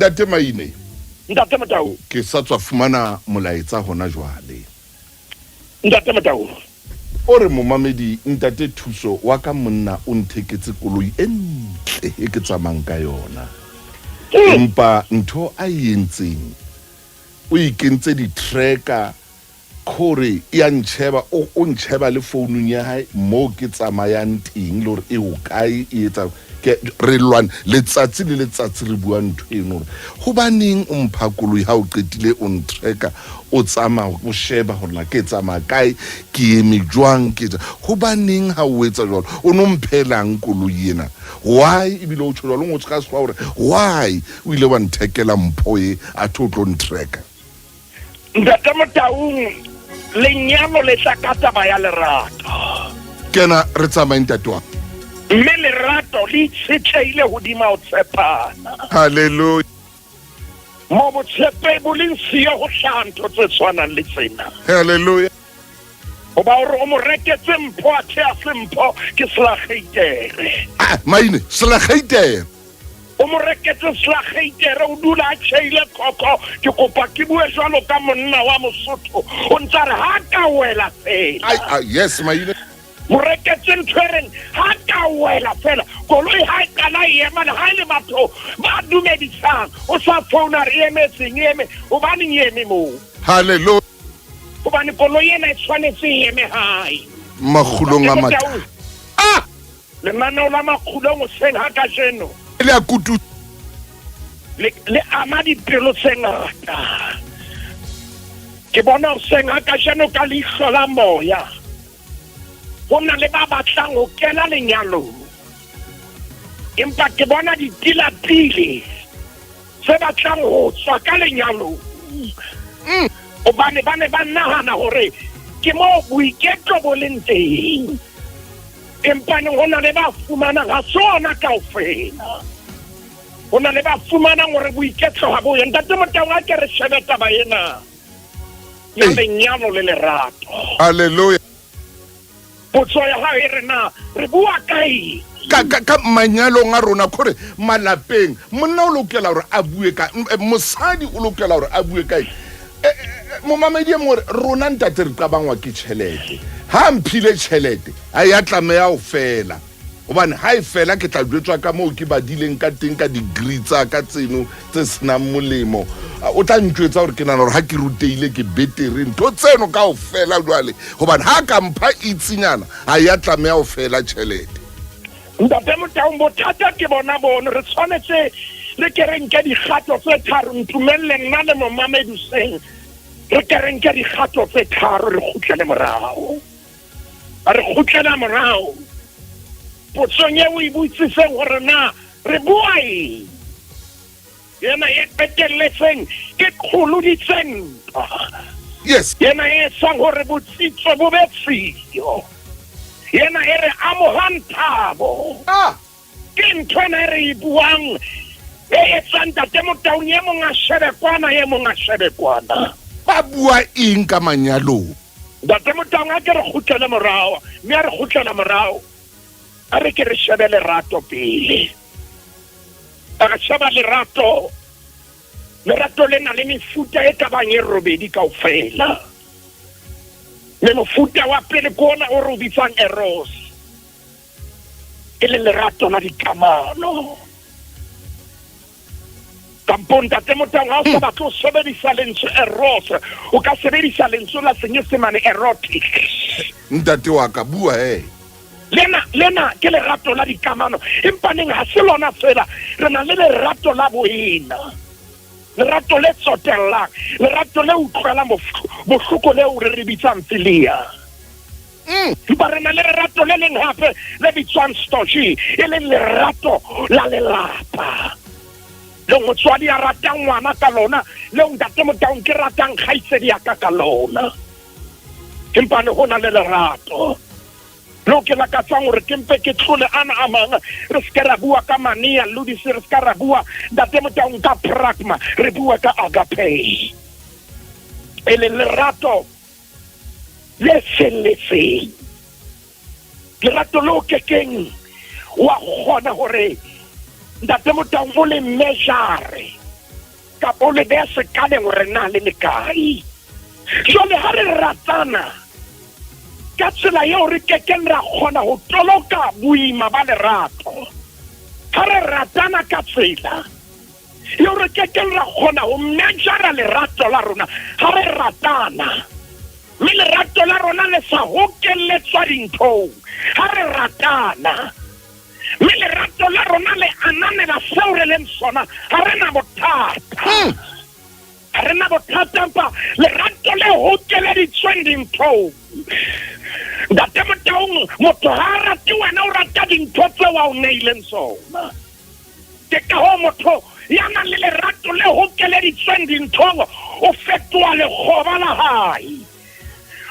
Ntate Maine. Ntate Motau. Ke sa tswa fumana molaetsa hona jwale. Ntate Motau. O re momamedi ntate Thuso wa ka monna o ntheketse koloi e ntle e ke tsamayang ka yona. Empa ntho a e entseng o ikentse di-tracker kore e a ntšheba o o ntšheba le founung ya hae mo ke tsamayang teng le hore e o kae e etsa ke re lwane letsatsi le letsatsi re bua ntho eno hore hobaneng o mpha koloi ha o qetile o ntreka o tsamaya o sheba hore na ke tsamaya kae ke eme jwang ke etsa hobaneng ha o etsa jwalo o no mphelang koloi ena why ebile o tjho jwalo o ngotse ka sekgowa hore why o ile wa nthekela mpho e a tho o tlo ntreka. Ntate Motaung, lenyalo le tla ka taba ya lerato. Kena re tsamaye ntate wa. Mme lerato le itshetlehile hodima ho tshepana. Hallelujah. Mo botshepehi bo leng siyo ho hlaha ntho tse tshwanang le tsena. Hallelujah. Hoba o re o mo reketse mpho athe a se mpho ke selageitere. Ah, maine selageitere. O mo reketse selageitere o dula a tjheile khokho. Ke kopa ke bue jwalo ka monna wa Mosotho o ntsa re ha ka wela fela. Ai, ai, yes maine. Mo reketse ntho e reng ha ka wela fela koloi ha e qala e ema le ha e le batho ba dumedisang o sa founa re e emetseng e eme hobaneng e eme moo. Hallelujah. Hobane koloi ena e tshwanetse e eme hae. Makgulong a matla. Ah! Lenaneo la makgulong hoseng ha kajeno. Le a kutu. Le, le ama dipelo tse ngata. Ke bona hoseng ha kajeno ka leihlo la moya. Ho na le ba batlang ho kena lenyalong. Empa ke bona ditilatile tse batlang ho tswa ka lenyalong. Hobane ba ne ba nahana hore ke moo boiketlo bo leng teng. Empa neng ho na le ba fumanang ha se ona kaofela. Ho na le ba fumanang hore boiketlo ha bo ye. Ntate Motau a ke re shebe taba ena ya lenyalo le lerato. Hallelujah. Potso ya hao e re na re bua ka eng? Ka, ka, ka manyalong a rona kore malapeng monna o lokela hore a bue ka mosadi o lokela hore a bue ka eng? Momamedi e mongwe rona ntate re qabangwa ke tjhelete ha mphile tjhelete ha ya tlameha ho fela hobane ha e fela ke tla jwetswa ka moo ke badileng ka teng ka degree tsa ka tseno tse senang molemo o tla ntjwetsa hore ke nahana hore ha ke rutehile ke betere ntho tseno kaofela jwale hobane ha ka mpha itsinyana ha ya tlameha ho fela tjhelete. Ntate Motaung bothata ke bona bono re tshwanetse re ke re nke dikgato tse tharo ntumelle nna le momamedi hoseng re ke re nke dikgato tse tharo re kgutlele morao. Re kgutlela morao potsong e o e botsiseng hore na re bua eng. Yena e qetelletseng e qholoditse ntwa. Yes. Yena e etsang hore botsitso bo be siyo. Yena e re amohang thabo. Ah. Ke ntho ena e re e buang e etsang Ntate Motaung e mong a shebe kwana e mong a shebe kwana. Ba bua eng ka manyalong? Ntate Motaung a ke re kgutlele morao mme a re kgutlela morao a re ke re shebe lerato pele. A re sheba lerato lerato le na le mefuta e ka bang e robedi kaofela. Mme mofuta wa pele ke ona o re o bitsang eros. E le lerato la dikamano. Kampo Ntate Motaung ha o sa batle ho sebedisa lentswe eros o ka sebedisa lentswe la Senyesemane erotic. Ntate wa ka bua he. Lena lena ke lerato la dikamano empa neng ha se lona fela re na le lerato la boena. Lerato le tsotellang, lerato le utlwelang bohloko leo re re bitsang philia. Empa re na le lerato le leng hape le bitswang storge, e leng lerato la lelapa leo motswadi a ratang ngwana ka lona, leo Ntate Motaung ke ratang kgaitsedi ya ka ka lona. Empa ne ho na le lerato leo ke lakatsang hore ke mpe ke tlole ana a mang, re se ke ra bua ka mania ludisi, re se ka ra bua Ntate Motaung ka pragma, re bua ka agape, e leng lerato le felletseng. Lerato leo kekeng wa kgona hore Ntate Motaung o le measure. kapa o le beha sekaleng hore na le lekae. Jwale ha re ratana ka tsela eo re kekeng ra kgona ho toloka boima ba lerato. Ha re ratana ka tsela eo re kekeng ra kgona ho mejara lerato la rona ha re ratana. Mme lerato la rona le sa hokelletswa dinthong ha re ratana. Mme lerato la rona le ananela seo re leng sona, ha re na bothata. Ha re na bothata, empa lerato le hokeleditsweng dinthong. Ntate Motaung, motho ha a rate wena, o rata dintho tseo a o neileng tsona. Ke ka hoo motho ya nang le lerato le hokeleditsweng dinthong o fetoha lekgoba la hae.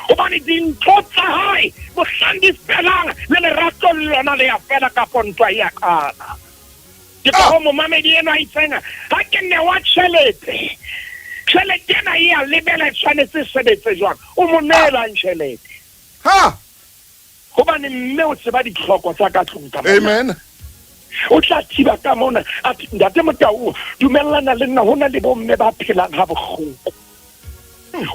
Hobane dintho tsa hae mohlang di felang, le lerato le lona le ya fela kapo ntwa e ya qala. Ke ka hoo momamedi enwa a itseng, ha ke newa tjhelete, tjhelete ena e ya lebela, e tshwanetse e sebetse jwang? O mo neelang tjhelete? Ha! Hobane mme o tseba ditlhoko tsa ka tlung ka mona. Amen. O tla thiba ka mona. A thwe, Ntate Motau, dumellana le nna, ho na le bomme ba phelang ha bohloko.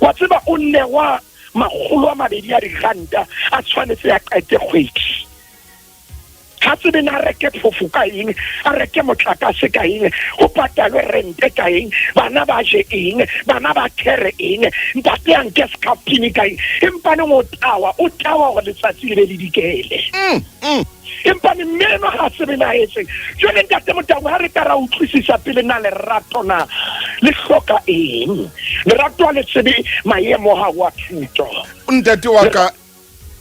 Wa tseba, o newa 200 a diranta a tshwanetse a qete kgwedi. Ha tsebe na reke phofo ka eng, a reke motlakase ka eng, ho patalwe rente ka eng, bana ba je eng, bana ba khere eng, ntate a nke scaftini ka eng. Empa neng o tawa, o tawa hore letsatsi le be le dikele. Empa ne mme enwa ha tsebe na etseng. Jwale Ntate Motau, ha re ka ra utlwisisa pele na lerato na le hloka eng. Lerato ha le tsebe maemo ha wa thuto. Ntate wa ka,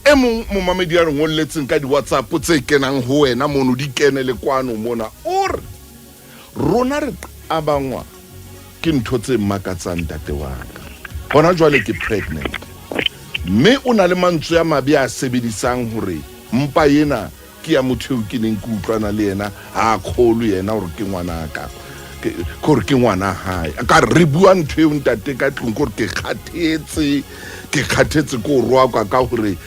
e mong momamedi ya re ngolletseng ka di-WhatsApp tse kenang ho wena mono, di kene le kwano mona, o re rona re qabangwa ke ntho tse makatsang ntate wa ka. Hona jwale ke pregnant, mme o na le mantswe a mabe a sebedisang hore mpa ena ke ya motho eo ke neng ke utlwana le yena, ha a kgolwe yena hore ke ngwanaka, ke hore ke ngwana hae. Ka re bua ntho eo ntate ka tlung, ke hore ke kgathetse, ke kgathetse ke o roakwa ka hore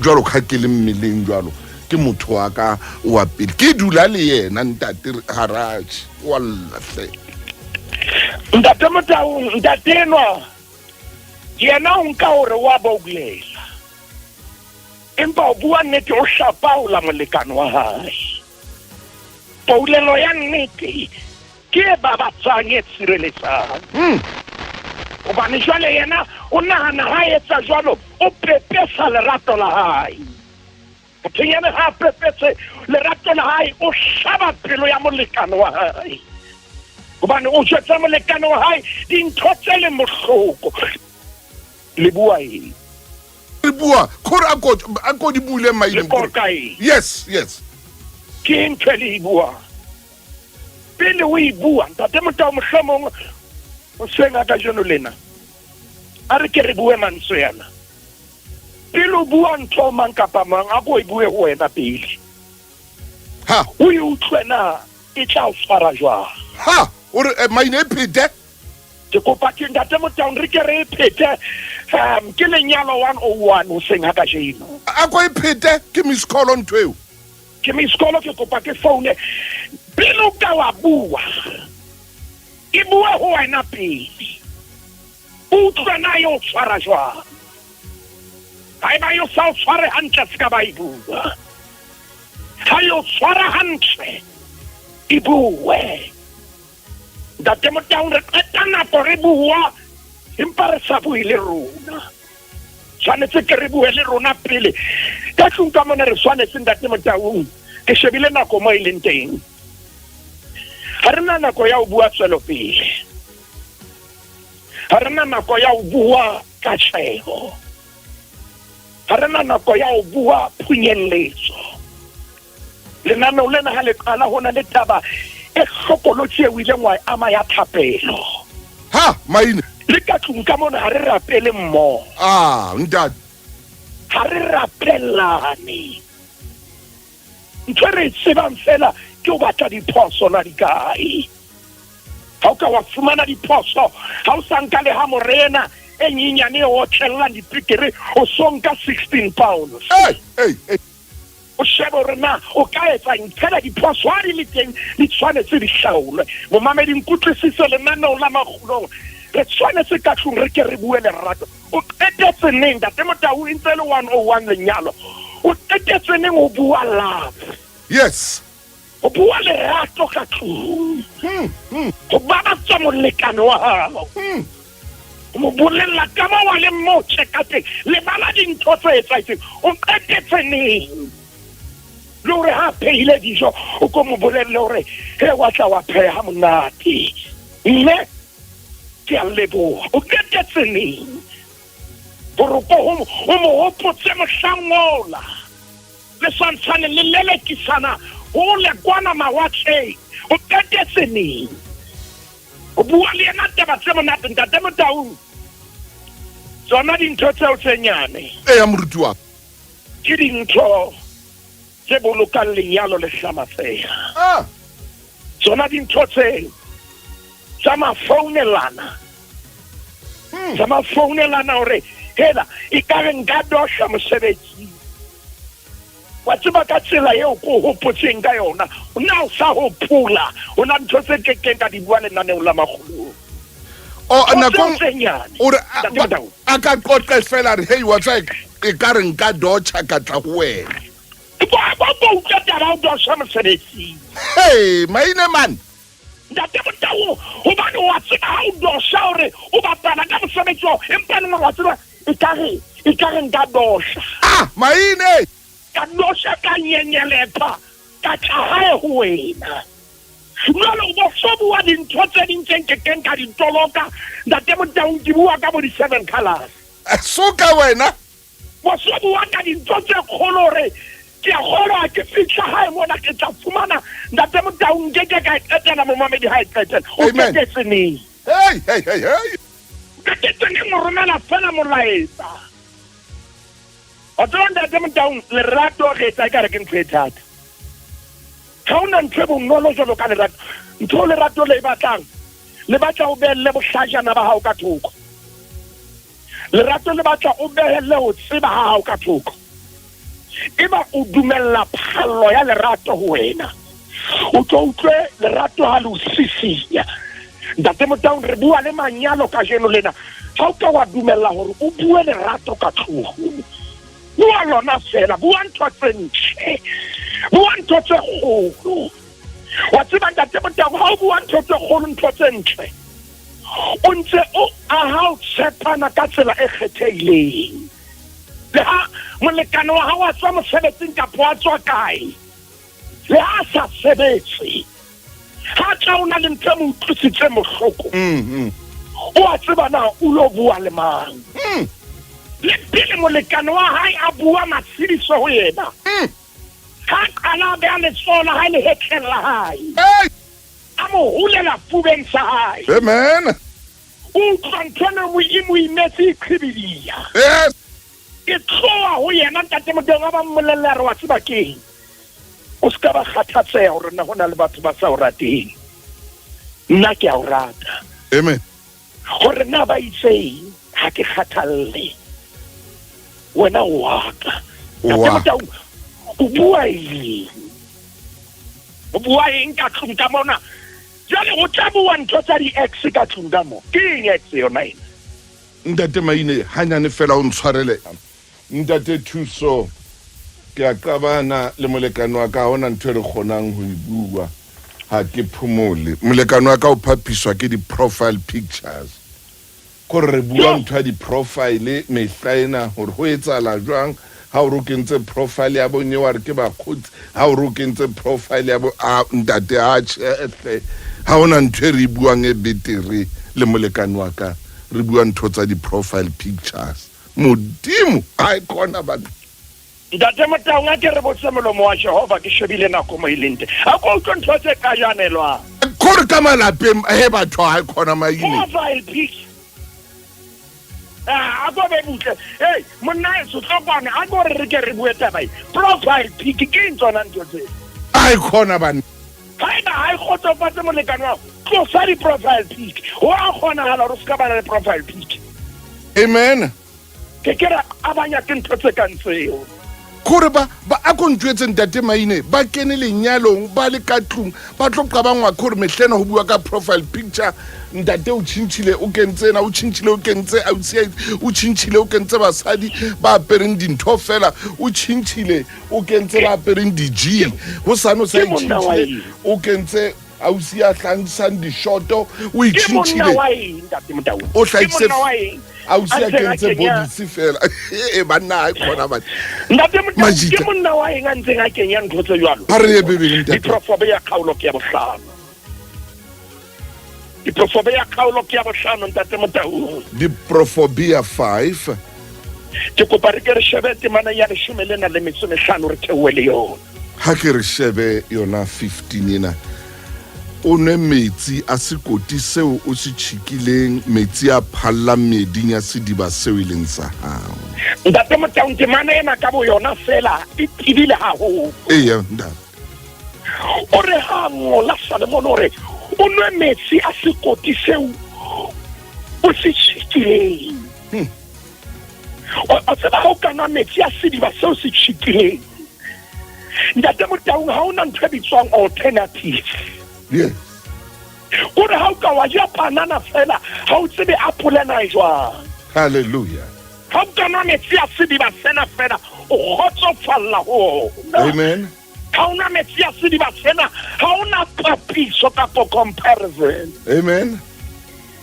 jwalo ka ke le mmeleng jwalo, ke motho wa ka wa pele, ke dula le yena ntate Haraji wa lla hle. Ntate Motaung, ntate enwa yena o nka hore wa boulela, empa o bua nnete, o hlapaola molekane wa hae. Poulelo ya nnete ke e babatsang, e tshireletsang. Hobane jwale yena o nahana ha etsa jwalo, o pepesa lerato la hae. Motho ha pepetse lerato la hae, o hlaba pelo ya molekane wa hae. Hobane o jwetsa molekane wa hae dintho tse leng bohloko. Le bua eng? Re bua khore a ko di bule maine. Le qoqa eng? Yes, yes. Ke ntho e le e buang. Pele o e bua, Ntate Motau, mohlomong hoseng a kajeno lena, a re ke re bue mantswe ana. Pele o bua ntho mang kapa mang, a ko e bue ho wena pele. Ha. O e utlwe na e tla o tshwara jwang. Ha, o re maine e phete. Ke kopa ke Ntate Motaung re ke re e phete, ke lenyalo 101 hoseng ha kajeno. A ko e phete, ke miss call ntho eo. Ke miss call, ke kopa ke phone. Pele o ka wa bua, e bua ho wena pele. O utlwe na e o tshwara jwang. Haeba e o sa o tshware hantle, se ka ba e bua. Ha e o tshwara hantle, e bue. Ntate Motaung, re qeta nako re bua, empa re sa bue le rona. Tshwanetse ke re bue le rona pele. Ka tlung ka mona re tshwanetse, Ntate Motaung, ke shebile nako mo e leng teng. Ha re na nako ya ho bua tswelopele. Ha re na nako ya ho bua katleho. Ha re na nako ya ho bua phunyelletso. Lenaneo lena ha le qala ho na le taba e hlokolotsi eo ileng wa e ama ya thapelo. Ha, maine. Le ka tlung ka mona ha re rapele mmoho. Ah, ntate. Ha re rapelane. Ntho e re e tsebang fela ke ho batla diphoso na di kae. Ha o ka wa fumana diphoso, ha o sa nka le ha morena e nyenyane e otlellang dipekere, o so nka 16 pounds. Hey, hey, hey. O shebe hore na o ka etsa eng. Fela diphoso ha di le teng di tshwanetse di hlaolwe. Momamedi, nkutlwisise lenaneo la Makgulong. Re tshwanetse ka tlung re ke re bue lerato. O qetetse neng, Ntate Motau, e ntse le 101 lenyalo. O qetetse neng ho bua love? Yes. Ho bua lerato ka tlung. Ho babatsa molekane wa hao. Ho mo bolella ka mo wa leng motle ka teng. Lebala dintho tse etsahetseng. O qetetse neng? Le hore ha phehile dijo, o ko mo bolelle hore he wa tla wa pheha monate. Mme ke a leboha. O qetetse neng? Hore ko o mo hopotse mohlang ola. Le swantshane le lelekisana hole kwana mawatleng. O qetetse neng? O bua le yena taba tse monate, Ntate Motaung. Tsona dintho tseo tse nyane. Eya, moruti wa. Ke dintho tse bolokang lenyalo le hlamatseha. Tsona dintho tseo tsa mafounelana. Tsa mafounelana hore hela e ka re nka dosha mosebetsing. Wa tseba ka tsela eo ko hopotseng ka yona, na o sa hopola ho na ntho tse kekeng ka di bua lenaneong la Makgulong. O nakong o re a ka qoqe fela re hey wa tseba e ka re nka dotjha ka tla ho wena. Ba ba ba utlwa taba o dosha mosebetsing. Hey maine man. Ntate Motau, hobane wa tseba ha o dosha hore o bapala ka mosebetsi wa empa neng wa tseba e ka re e ka re nka dosha. Ah maine. Ka dosha ka nyenyelepa ka tla hae ho wena. Jwale o bo so bua dintho tse ding tse nkekeng ka di toloka. Ntate Motaung, ke bua ka bo di-seven colors. Soka wena. Bo so bua ka dintho tse kgolo hore ke a kgolwa ha ke fihla hae mona ke tla fumana Ntate Motaung nke ke ka e qetela momamedi ha e qetela. O qetetse neng? Hey, hey, hey, hey. O qetetse neng o romela fela molaetsa? Wa tseba Ntate Motaung, lerato re etsa ekare ke ntho e thata. Ha hona ntho e bonolo jwalo ka lerato. Ntho lerato le e batlang, le batla o behelle bohlajana ba hao ka thoko. Lerato le batla o behelle ho tseba ha hao ka thoko. Eba o dumella phallo ya lerato ho wena. O tlo utlwe lerato ha le o sisinya. Ntate Motaung, re bua le manyalo kajeno lena. Ha o ka wa dumella hore o bue lerato ka tlung, bua lona fela, bua ntho tse ntle, bua ntho tse kgolo. Wa tseba Ntate Motaung, ha o bua ntho tse kgolo, ntho tse ntle, o ntse o aha o tshepana ka tsela e kgethehileng. Le ha molekane wa hao a tswa mosebetsing kapa a tswa kae, le ha a sa sebetse, ha tla o na le ntho e mo utlwisitseng bohloko, o a tseba na o lo bua le mang. Le pele molekane wa hae a bua matshediso ho yena, ha qala a beha letsoho la hae lehetleng la hae, a mo hulela fubeng sa hae. Amen. O utlwa ntho ena e mo imetse e qhibidia. Yes. E tloha ho yena Ntate Motaung, a ba mmolelle a re wa tseba keng, o se ka ba kgathatseha hore na ho na le batho ba sa o rateng, nna ke a o rata. Amen. Hore na ba itseng ha ke kgathalle, wena o wa ka. Ntate Motaung, o bua eng? O bua eng ka tlung ka mona? Jwale o tla bua ntho tsa di-ex ka tlung ka mo. Ke eng ex yona ena? Ntate Maine, hanyane fela o ntshwarele. Ntate Thuso, ke a qabana le molekane wa ka, ha hona ntho e re kgonang ho e bua. Ha ke phomole. Molekane wa ka o phaphiswa ke di-profile pictures. Kore re bua ntho ya di-profile mehla ena hore ho etsahala jwang ha o re o kentse profile ya bo nyewa re ke bakgotsi, ha o re o kentse profile ya bo a ntate a tjhe hle, ha hona ntho e re e buang e betere le molekane wa ka, re bua ntho tsa di-profile pictures. Modimo ha e khona batho. Ntate Motaung, a ke re botse molomo wa Jehova, ke shebile nako mo e leng teng. A ko utlwe ntho tse ka janelwang. Kore ka malapeng he batho ha e khona maine. Profile pic. A ko be butle. Hey, monna eso tlo kwana, a ko re re ke re bue taba e. Profile pic ke eng tsona ntho tse? A e khona bana. Haeba ha e kgotsofatse molekane wa hao, tlosa di-profile pic. Ho a kgonahala hore o se ka bana le profile pic. Amen. Ke ke ra abanya ke ntho tse kang tseo. Kore ba ba a ko ntjwetse ntate Maine ba kene lenyalong ba le ka tlung ba tlo qabangwa ke hore mehlena ho bua ka profile picture ntate o tjhintjhile o kentse ena o tjhintjhile o kentse ausi o tjhintjhile o kentse basadi ba apereng dintho fela o tjhintjhile o kentse ba apereng di-jean ho sane o sa Ke monna wa itjhintjhile eng? o kentse ausi ya hlahisang dishoto o Ke monna itjhintjhile wa eng ntate Motaung? o Ke hlahise monna wa eng? ausi A ya ntseng a kentse kenya bodisi fela e banna ha e kgona bane Ntate Motaung, Majita. ke monna wa eng a ntseng a kenya ntho tse jwalo? Ha re ye Bibeleng, ntate. Diprofobe ya kgaolo ke ya bohlano. Diprofobe ya kgaolo ke ya bohlano ntate Motaung. Diprofobia 5 Ke kopa re ke re shebe temana ya leshome lena le metso e mehlano re theohe le yona. Ha ke re shebe yona 15 ena o nwe metsi a sekoti seo o se tjhikileng metsi a phallang meeding ya sediba seo e leng sa hao. Ntate Motaung, temana ena ka bo yona fela e tebile haholo. Eya ntate. O re ha ngola Salomon o re o nwe metsi a sekoti seo o se tjhikileng. O tseba ha o ka nwa metsi a sediba seo se tjhikileng. Ntate Motaung, ha ona ntho e bitswang alternative. Yes. O re ha o ka wa ja panana fela, ha o tsebe apole na e jwang. Hallelujah. Ha o ka nwa metsi a sediba sena fela, o kgotsofalla ho ona. Amen. Ha o nwa metsi a sediba sena, ha ona papiso kapo comparison. Amen.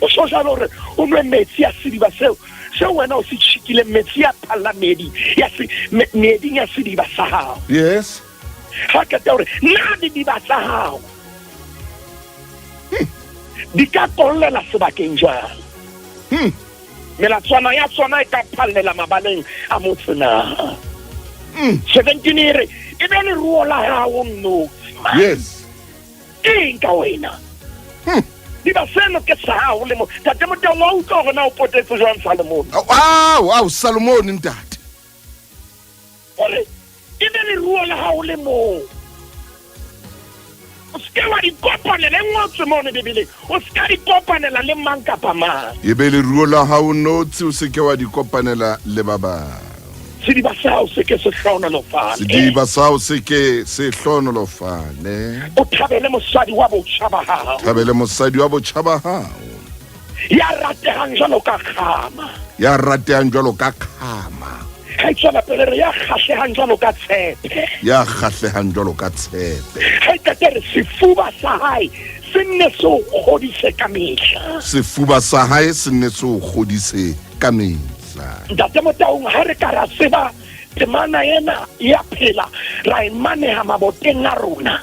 O so jalo hore o nwe metsi a sediba seo seo wena o se tjhikileng, metsi a phalla meedi ya se meeding ya sediba sa hao. Yes. Ha qeta hore na didiba tsa hao di ka kollela sebakeng jwang? Melatswana ya tsona e ka phallela mabaleng a motse na? 17 e re e be leruo la hao nnotshi. Yes. Ke eng ka wena? Diba seno ke sa hao le mo. Ntate Motaung, wa utlwa hore na o potetse jwang Salomone? Ao, ao, Salomone ntate. Hore e be leruo la hao le mong. O se ke wa di kopanela, e ngotswe mono Bibeleng. O se ka di kopanela le mang kapa mang. E be leruo la hao notshi, o se ke wa di kopanela le ba bang. Sediba sa hao se ke se hlohonolofale. Sediba sa hao se ke se hlohonolofale. O thabele mosadi wa botjha ba hao. Thabele mosadi wa botjha ba hao. Ya ratehang jwalo ka kgama. Ya ratehang jwalo ka kgama. Ha e tswela pele re ya kgahlehang jwalo ka tshepe. Ya kgahlehang jwalo ka tshepe. Ha e qete re sefuba sa hae se nne se o kgodise ka mehla. Sefuba sa hae se nne se o kgodise ka mehla. Ntate Motaung, ha re ka ra tseba temana ena ya phela, ra e maneha maboteng a rona.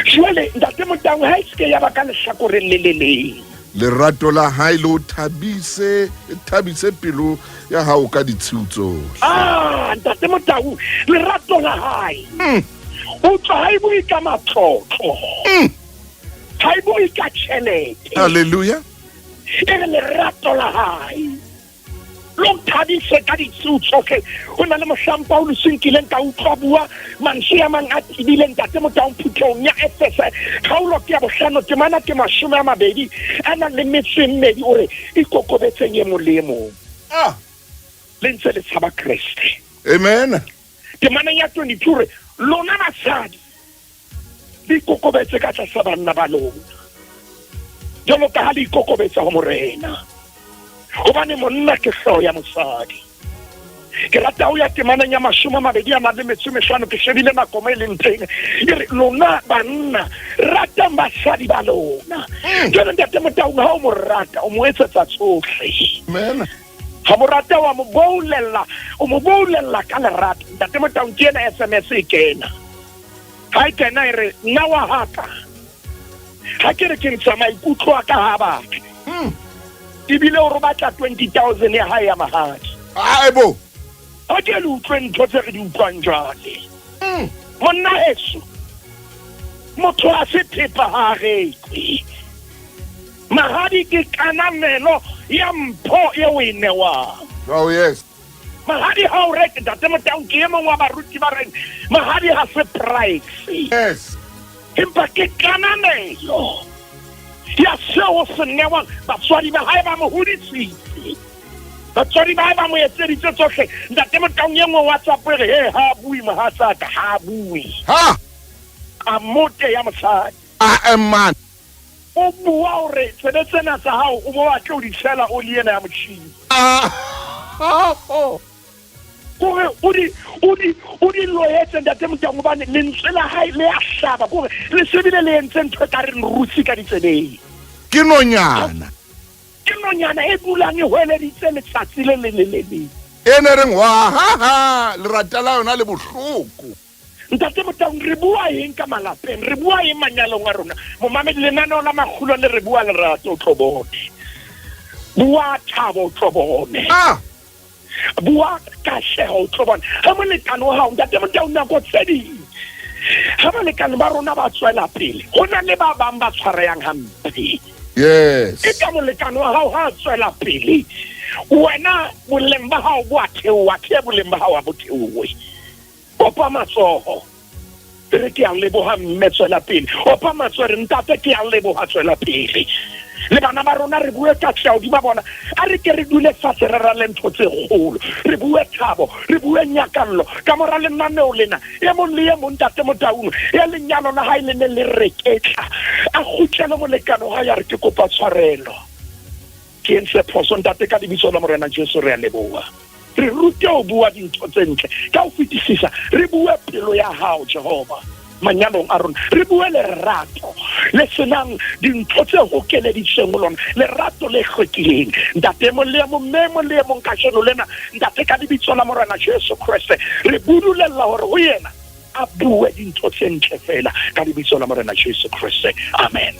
Jwale Ntate Motaung, ha e se ke ya ba ka lehlakoreng le le leng. Lerato la hae le o thabise, e thabise pelo ya hao ka ditshiu tsohle. Ah, Ntate Motaung, lerato la hae. O tswa ha e bue ka matlotlo. Ha e bue ka tjhelete. Hallelujah. E re lerato la hae. Lo thabise ka ditshiu tsohle. Ho na le mohlang Paulus nkileng ka utlwa bua mantswe a mang a tebileng Ntate Motaung phuthehong ya Efese, kgaolo ke ya bohlano, temana ke 22 a nang le metso e mmedi, o re ikokobetseng e mong le e mong. Le ntse le tshaba Kreste. Amen. Temaneng ya 22 re lona basadi le ikokobetse ka tlasa banna ba lona, jwalo ka ha le ikokobetsa ho Morena, hobane monna ke hlooho ya mosadi. Ke rata ho ya temaneng ya 25 a nang le metso e mehlano, ke shebile nako mo e leng teng. E re lona banna ratang basadi ba lona. Jwale Ntate Motaung, ha o mo rata o mo etsetsa tsohle. Amen. Ha mo rata wa mo boulella, o mo boulella ka lerato. Ntate Motaung, ke ena SMS e kena. Ha e kena e re nna wa haka. Ha ke re ke ntsha maikutlo a ka ha batle. Ebile o re batla 20,000 ya hae ya mahadi. Aebo. Ha ke le utlwe ntho tse re di utlwang jwale. Monna heso, motho a se thepa ha a rekwe. Mahadi ke kananelo ya mpho eo o e newang. Oh yes. Mahadi ha o reke, Ntate Motaung, ke e mong wa baruti ba reng mahadi ha se price. Yes. Empa ke kananelo ya seo se newang. Batswadi ba hae ba mo hodisitse. Batswadi ba hae ba mo etseditse tsohle. Ntate Motaung e nngwe WhatsApp e re, he ha bue mohatsaka, ha bue. Ha! A mote ya mosadi. A man. O bua hore tsebe tsena tsa hao o bo batle ho di tshela oli ena ya motjhini. Kore o di o di o di loetse ntate Motaung hobane lentswe la hae le a hlaba kore le se bile le entse ntho e ka reng rutsi ka ditsebeng. Ke nonyana. Ke nonyana e dulang e hweleditse letsatsi le leng le le leng. E ne reng wa ha ha lerata la yona le bohloko. Ntate Motaung, re bua eng ka malapeng? Re bua eng manyalong a rona? Momamedi, lenaneo la Makgulo le re bua lerato o tlo bone. Bua thabo o tlo bone. Ah! Bua katleho o tlo bone. Ha molekane wa hao, Ntate Motaung, nako tse ding ha balekane ba rona ba tswela pele, ho na le ba bang ba tshwarehang hampe. Yes. E ka molekane wa hao ha a tswela pele, wena boleng ba hao bo a theoha, the boleng ba hao ha bo theohe. Opa matsoho. Re ke a leboha mme tswela pele. Opa matsoho re ntate ke a leboha tswela pele. Le bana ba rona re bue katleho hodima bona. A re ke re dule fatshe re rale ntho tse kgolo. Re bue thabo, re bue nyakallo. Ka mora lenaneo lena, e mong le e mong ntate Motaung, ya lenyalo la hae le ne le reketla, a kgutlele molekane wa hae a re ke kopa tshwarelo. Ke entse phoso ntate ka lebitso la Morena Jesu re a leboha. Re rute ho bua dintho tse ntle ka ho fetisisa, re bue pelo ya hao Jehova manyalong a rona, re bue lerato le senang dintho tse hokeleditsweng ho lona, lerato le hlwekileng. Ntate e mong le e mong, mme e mong le e mong kajeno lena, Ntate, ka lebitso la Morena Jesu Kreste, re budulella hore ho yena a bue dintho tse ntle feela ka lebitso la Morena Jesu Kreste. Amen.